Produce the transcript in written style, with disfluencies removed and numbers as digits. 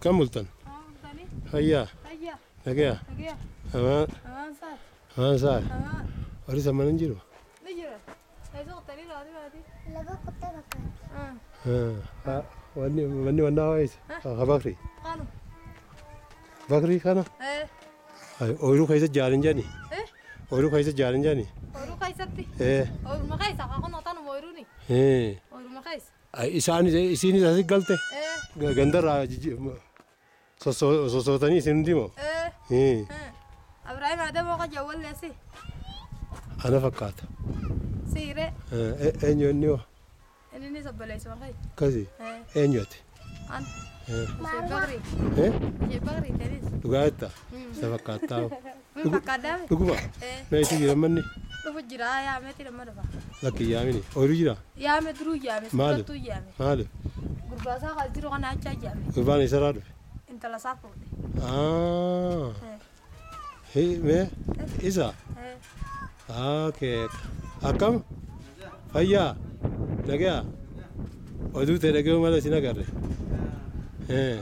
Kam bultan? Fayyaa? Nagaya? Amaan? Amaan saa? Warri samman hin jiru? Wanni wanni wannaa waayis? Ka Bakri? Bakrii kana? Ooyiruu keessa jaarin jedhani? Ooyiruu keessa jaarin jedhani? Ooyiruu keessatti? Ee. Ooyiruma keessa haa kun otanuma ooyiruuni. Ee. Ooyiruma keessa. Isaan isiinis asi galte? Ee. Gandarraa sossootanii isin hundi moo? Ee. Ee. Ibrahim Adamoo ka jawwalleessi. Ana fakkaata. Siiree. Eenyu inni hoo? Inni obboleessuma kee. Akkasi? Ee. Eenyu ati? An. Ee. Ishee Bakrii. Ee? Ishee Bakrii tenis. Dhugaa jettaa? Isa fakkaattaa hoo? Min fakkaaddaame? Dhuguma? Ee. Mee isin jira manni? Dhufu jira yaameeti nama dhufa. Lakki yaamini. Ooyiruu jira? Yaame duruu yaame. Maali? Suurattuu yaame. Maali? Gurbaa isaa kan jiru kana achaa yaame. Gurbaan eessarraa dhufe? Intala isaa fuudhe. Ah. Ee. Hee mee? Isa? Ee. Okay. Akkam? Fayyaa? Nagayaa? Oduu ta'e dhaga'uu malee sin agarre. Ee.